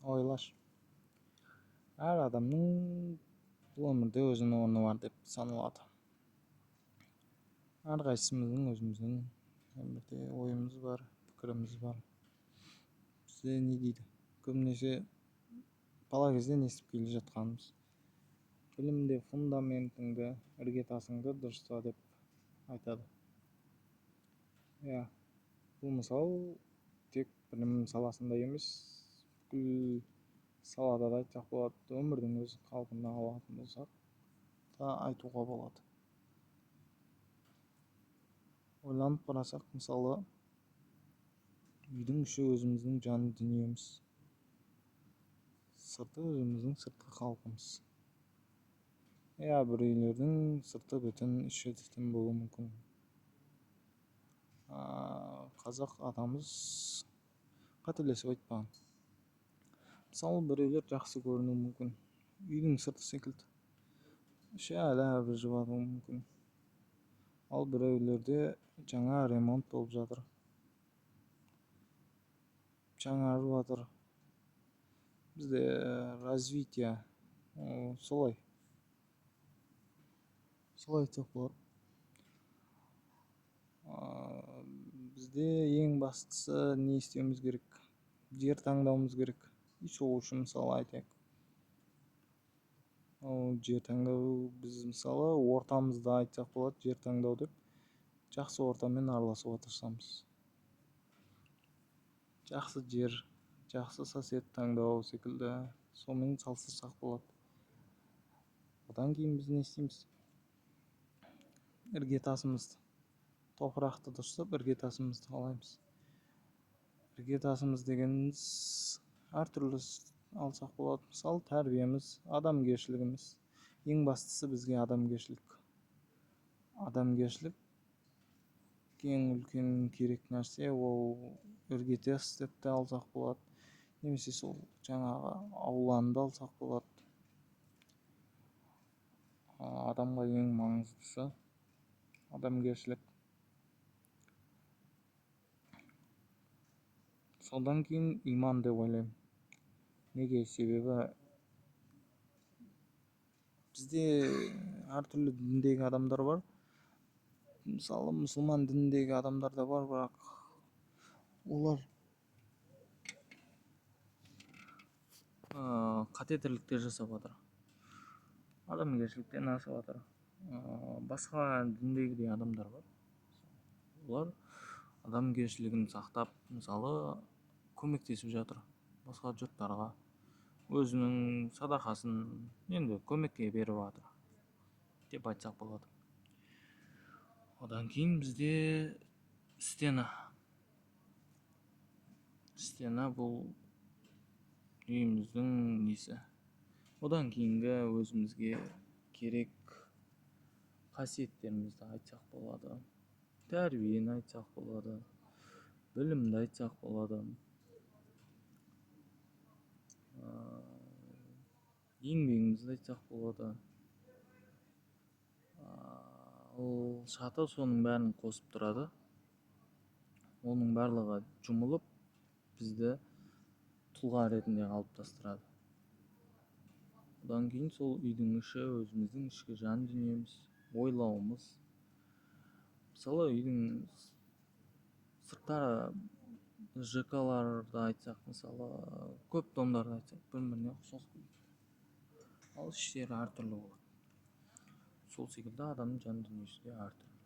Ойлашы. Әр адамның бұл өмірде өзінің орны бар деп саналады. Әрқайсымыздың өзіміздің өмірде ойымыз бар, пікіріміз бар. Бізде не дейді? Көбінесе бала кезден естіп келе жатқанымыз: білімде фундаментіңді, іргетасыңды дұрыста деп айтады. Иә, бұл мысал тек білім саласында емес, бүкіл салада да айтсақ болады. Өмірдің өз қалпында алатын болсақ та айтуға болады. Ойланып қарасақ, мысалы, үйдің іші өзіміздің жан дүниеміз, сырты өзіміздің сыртқы қалпымыз. Иә, бір үйлердің сырты бүтін, іші түтін болуы мүмкін. Қазақ атамыз қателесіп айтпаған. Мысалы, біреулер жақсы көрінуі мүмкін, үйдің сырты секілді, іші әлі әбіржіп жатуы мүмкін. Ал біреулерде жаңа ремонт болып жатыр, жаңарып жатыр. Бізде развитие солай. Солай айтсақ болады. Бізде ең бастысы не істеуіміз керек? Жер таңдауымыз керек. Үй соғу үшін, мысалы, айтайық. Ол жер таңдау, біз, мысалы, ортамызда айтсақ болады жер таңдау деп. Жақсы ортамен араласуға тырысамыз. Жақсы жер, жақсы сосед таңдау секілді, сонымен салыстырсақ болады. Одан кейін біз не істейміз? Іргетасымызды, топырақты дұрыстап іргетасымызды қалаймыз. Іргетасымыз дегеніміз әртүрлі алсақ болады. Мысалы, тәрбиеміз, адамгершілігіміз. Ең бастысы бізге адамгершілік. Адамгершілік ең үлкен керек нәрсе, ол іргетас деп те алсақ болады. Немесе сол жаңағы ауланы да алсақ болады. Адамға ең маңыздысы адамгершілік. Содан кейін иман деп ойлаймын. Неге? Себебі бізде әртүрлі діндегі адамдар бар. Мысалы, мұсылман дініндегі адамдар да бар, бірақ олар қате тірліктер жасап жатыр. Адамгершіліктен асып жатыр. Басқа діндегі де адамдар бар. Олар адамгершілігін сақтап, мысалы, көмектесіп жатыр басқа жұрттарға. Өзінің садақасын енді көмекке беріп жатыр деп айтсақ болады. Одан кейін бізде стена. Стена бұл үйіміздің несі. Одан кейінгі өзімізге керек қасиеттерімізді айтсақ болады. Тәрбиені айтсақ болады. Білімді айтсақ болады. Еңбегімізді айтсақ болады. Ол шаты соның бәрін қосып тұрады. Оның барлығы жұмылып бізді тұлға ретінде қалыптастырады. Одан кейін сол үйдің іші өзіміздің ішкі жан дүниеміз, ойлауымыз. Мысалы, үйдің сырттары ЖК-ларды айтсақ, мысалы, көп домдарды айтсақ, бір-біріне ұқсас келеді. Ал іштері әртүрлі болады. Сол секілді адамның жан дүниесі де әртүрлі.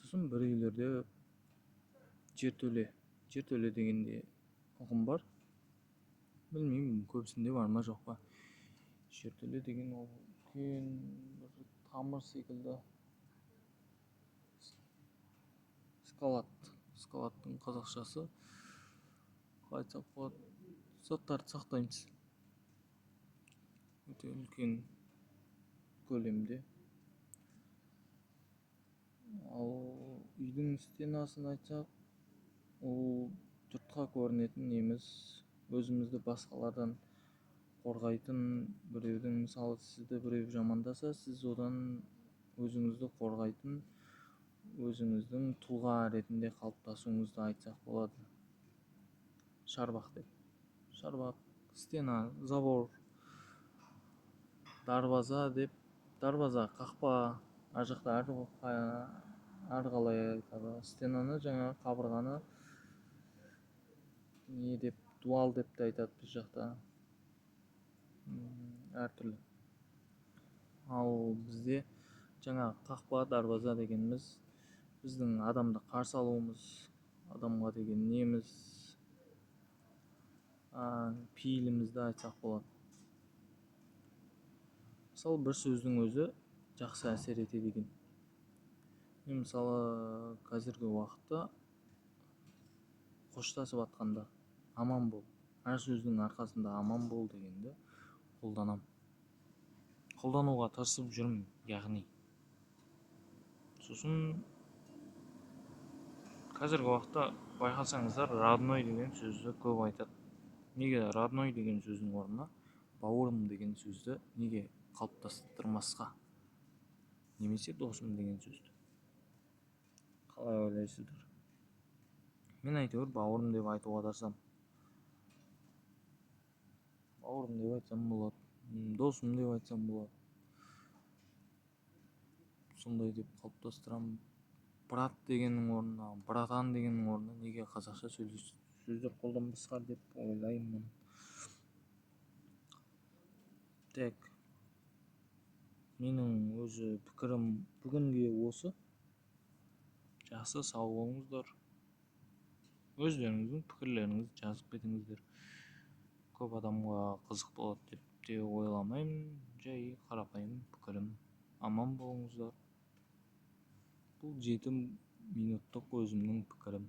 Сосын бір үйлерде жертөле, жертөле дегенде ұғым бар. Білмеймін, көбісінде бар ма, жоқ па. Жертөле деген ол үлкен бір тамыр секілді скалат. Скалаттың қазақшасы қалай айтсақ болады, заттарды сақтаймыз. Өте үлкен көлемде. Ал үйдің стенасын айтсақ, ол жұртқа көрінетін неміз, өзімізді басқалардан қорғайтын біреудің, мысалы, сізді біреу жамандаса, сіз одан өзіңізді қорғайтын, өзіңіздің тұлға ретінде қалыптасуыңызды айтсақ болады. Шарбақ деп, шарбақ, стена, забор. Дарбаза деп, дарбаза, қақпа, ар жақта әр қалай айтады. Стенаны, жаңағы қабырғаны не деп, дуал деп те айтады біз жақта, әртүрлі. Ал бізде жаңағы қақпа, дарбаза дегеніміз біздің адамды қарсы алуымыз, адамға деген неміз, пейілімізді айтсақ болады. Мысалы, бір сөздің өзі жақсы әсер етеді екен. Мен, мысалы, қазіргі уақытта қоштасып жатқанда «аман бол», әр сөздің арқасында «аман бол» дегенді қолданамын, қолдануға тырысып жүрмін, яғни. Сосын қазіргі уақытта байқасаңыздар, «родной» деген сөзді көп айтады. Неге «родной» деген сөздің орнына «бауырым» деген сөзді неге қалыптастырмасқа немесе «досым» деген сөзді? Қалай ойлайсыздар? Мен әйтеуір «бауырым» деп айтуға тырысамын. «Бауырым» деп айтсам болады, «досым» деп айтсам болады, сондай деп қалыптастырамын. «Брат» дегеннің орнына, «братан» дегеннің орнына неге қазақша сөздер қолданбасқа деп ойлаймын. Так, менің өзі пікірім бүгінге осы. Жақсы, сау болыңыздар. Өздеріңіздің пікірлеріңізді жазып кетіңіздер. Көп адамға қызық болады деп те ойламаймын, жай қарапайым пікірім. Аман болыңыздар. Бұл 7 минуттық өзімнің пікірім.